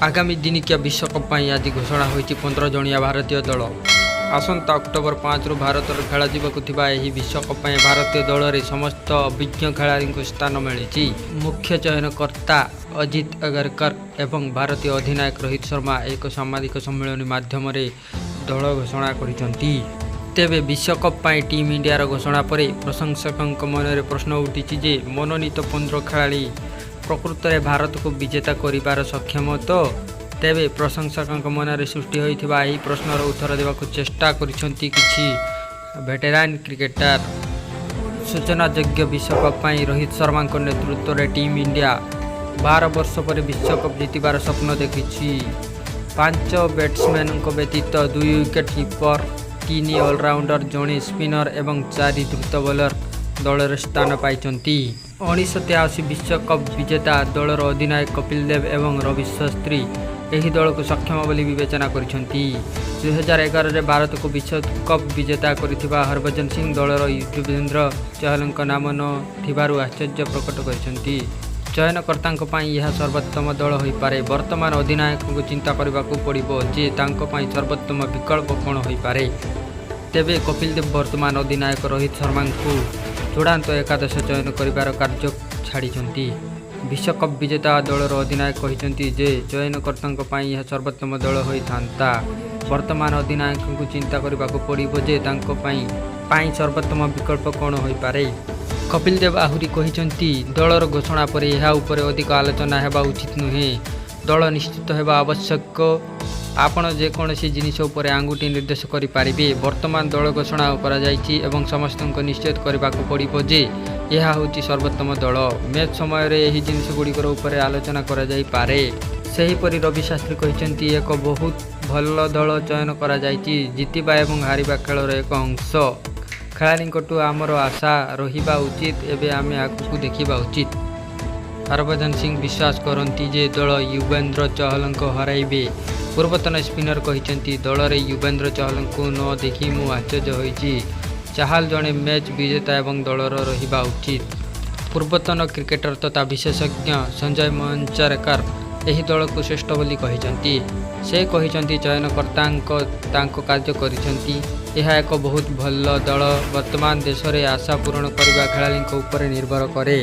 ଆଗାମୀ ଦିନିକିଆ ବିଶ୍ୱକପ୍ ପାଇଁ ଆଜି ଘୋଷଣା ହୋଇଛି 15 ଜଣିଆ ଭାରତୀୟ ଦଳ। ଆସନ୍ତା ଅକ୍ଟୋବର 5ରୁ ଭାରତରେ ଖେଳାଯିବାକୁ ଥିବା ଏହି ବିଶ୍ୱକପ୍ ପାଇଁ ଭାରତୀୟ ଦଳରେ ସମସ୍ତ ଅଭିଜ୍ଞ ଖେଳାଳିଙ୍କୁ ସ୍ଥାନ ମିଳିଛି। ମୁଖ୍ୟ ଚୟନକର୍ତ୍ତା ଅଜିତ ଅଗରକର ଏବଂ ଭାରତୀୟ ଅଧିନାୟକ ରୋହିତ ଶର୍ମା ଏକ ସାମ୍ବାଦିକ ସମ୍ମିଳନୀ ମାଧ୍ୟମରେ ଦଳ ଘୋଷଣା କରିଛନ୍ତି। ତେବେ ବିଶ୍ୱକପ୍ ପାଇଁ ଟିମ୍ ଇଣ୍ଡିଆର ଘୋଷଣା ପରେ ପ୍ରଶଂସକଙ୍କ ମନରେ ପ୍ରଶ୍ନ ଉଠିଛି ଯେ, ମନୋନୀତ 15 ଖେଳାଳି ପ୍ରକୃତରେ ଭାରତକୁ ବିଜେତା କରିବାର ସକ୍ଷମ ତ? ତେବେ ପ୍ରଶଂସକଙ୍କ ମନରେ ସୃଷ୍ଟି ହୋଇଥିବା ଏହି ପ୍ରଶ୍ନର ଉତ୍ତର ଦେବାକୁ ଚେଷ୍ଟା କରିଛନ୍ତି କିଛି ଭେଟେରାନ୍ କ୍ରିକେଟର। ସୂଚନାଯୋଗ୍ୟ, ବିଶ୍ୱକପ୍ ପାଇଁ ରୋହିତ ଶର୍ମାଙ୍କ ନେତୃତ୍ୱରେ ଟିମ୍ ଇଣ୍ଡିଆ 12 ବର୍ଷ ପରେ ବିଶ୍ୱକପ୍ ଜିତିବାର ସ୍ୱପ୍ନ ଦେଖିଛି। ପାଞ୍ଚ ବ୍ୟାଟ୍ସମ୍ୟାନଙ୍କ ବ୍ୟତୀତ ଦୁଇ ୱିକେଟ୍ କିପର, ତିନି ଅଲରାଉଣ୍ଡର, ଜଣେ ସ୍ପିନର ଏବଂ ଚାରି ଦ୍ରୁତ ବୋଲର ଦଳରେ ସ୍ଥାନ ପାଇଛନ୍ତି। 1983 ବିଶ୍ୱକପ୍ ବିଜେତା ଦଳର ଅଧିନାୟକ କପିଲ ଦେବ ଏବଂ ରବି ଶାସ୍ତ୍ରୀ ଏହି ଦଳକୁ ସକ୍ଷମ ବୋଲି ବିବେଚନା କରିଛନ୍ତି। 2011ରେ ଭାରତକୁ ବିଶ୍ୱକପ୍ ବିଜେତା କରିଥିବା ହରଭଜନ ସିଂ ଦଳରେ ୟୁଜବେନ୍ଦ୍ର ଚହଲଙ୍କ ନାମ ନ ଥିବାରୁ ଆଶ୍ଚର୍ଯ୍ୟ ପ୍ରକଟ କରିଛନ୍ତି। ଚୟନକର୍ତ୍ତାଙ୍କ ପାଇଁ ଏହା ସର୍ବୋତ୍ତମ ଦଳ ହୋଇପାରେ। ବର୍ତ୍ତମାନ ଅଧିନାୟକଙ୍କୁ ଚିନ୍ତା କରିବାକୁ ପଡ଼ିବ ଯେ, ତାଙ୍କ ପାଇଁ ସର୍ବୋତ୍ତମ ବିକଳ୍ପ କ'ଣ ହୋଇପାରେ। ତେବେ କପିଲ ଦେବ ବର୍ତ୍ତମାନ ଅଧିନାୟକ ରୋହିତ ଶର୍ମାଙ୍କୁ ଚୂଡ଼ାନ୍ତ ଏକାଦଶ ଚୟନ କରିବାର କାର୍ଯ୍ୟ ଛାଡ଼ିଛନ୍ତି। ବିଶ୍ୱକପ୍ ବିଜେତା ଦଳର ଅଧିନାୟକ କହିଛନ୍ତି ଯେ, ଚୟନକର୍ତ୍ତାଙ୍କ ପାଇଁ ଏହା ସର୍ବୋତ୍ତମ ଦଳ ହୋଇଥାନ୍ତା। ବର୍ତ୍ତମାନ ଅଧିନାୟକଙ୍କୁ ଚିନ୍ତା କରିବାକୁ ପଡ଼ିବ ଯେ, ତାଙ୍କ ପାଇଁ ସର୍ବୋତ୍ତମ ବିକଳ୍ପ କ'ଣ ହୋଇପାରେ। କପିଲ ଦେବ ଆହୁରି କହିଛନ୍ତି, ଦଳର ଘୋଷଣା ପରେ ଏହା ଉପରେ ଅଧିକ ଆଲୋଚନା ହେବା ଉଚିତ ନୁହେଁ। ଦଳ ନିଶ୍ଚିତ ହେବା ଆବଶ୍ୟକ। ଆପଣ ଯେକୌଣସି ଜିନିଷ ଉପରେ ଆଙ୍ଗୁଠି ନିର୍ଦ୍ଦେଶ କରିପାରିବେ। ବର୍ତ୍ତମାନ ଦଳ ଘୋଷଣା କରାଯାଇଛି ଏବଂ ସମସ୍ତଙ୍କୁ ନିଶ୍ଚିତ କରିବାକୁ ପଡ଼ିବ ଯେ, ଏହା ହେଉଛି ସର୍ବୋତ୍ତମ ଦଳ। ମ୍ୟାଚ୍ ସମୟରେ ଏହି ଜିନିଷଗୁଡ଼ିକ ଉପରେ ଆଲୋଚନା କରାଯାଇପାରେ। ସେହିପରି ରବି ଶାସ୍ତ୍ରୀ କହିଛନ୍ତି, ଏକ ବହୁତ ଭଲ ଦଳ ଚୟନ କରାଯାଇଛି। ଜିତିବା ଏବଂ ହାରିବା ଖେଳର ଏକ ଅଂଶ। ଖେଳାଳିଙ୍କଠୁ ଆମର ଆଶା ରହିବା ଉଚିତ। ଏବେ ଆମେ ଆଗକୁ ଦେଖିବା ଉଚିତ। ହରଭଜନ ସିଂ ବିଶ୍ୱାସ କରନ୍ତି ଯେ, ଦଳ ୟୁବେନ୍ଦ୍ର ଚହଲଙ୍କୁ ହରାଇବେ। ପୂର୍ବତନ ସ୍ପିନର କହିଛନ୍ତି, ଦଳରେ ୟୁବେନ୍ଦ୍ର ଚହଲଙ୍କୁ ନ ଦେଖି ମୁଁ ଆଶ୍ଚର୍ଯ୍ୟ ହୋଇଛି। ଚାହାଲ ଜଣେ ମ୍ୟାଚ୍ ବିଜେତା ଏବଂ ଦଳରେ ରହିବା ଉଚିତ। ପୂର୍ବତନ କ୍ରିକେଟର ତଥା ବିଶେଷଜ୍ଞ ସଞ୍ଜୟ ମଞ୍ଚରେକର ଏହି ଦଳକୁ ଶ୍ରେଷ୍ଠ ବୋଲି କହିଛନ୍ତି। ସେ କହିଛନ୍ତି, ଚୟନକର୍ତ୍ତା ତାଙ୍କ କାର୍ଯ୍ୟ କରିଛନ୍ତି। ଏହା ଏକ ବହୁତ ଭଲ ଦଳ। ବର୍ତ୍ତମାନ ଦେଶର ଆଶା ପୂରଣ କରିବା ଖେଳାଳିଙ୍କ ଉପରେ ନିର୍ଭର କରେ।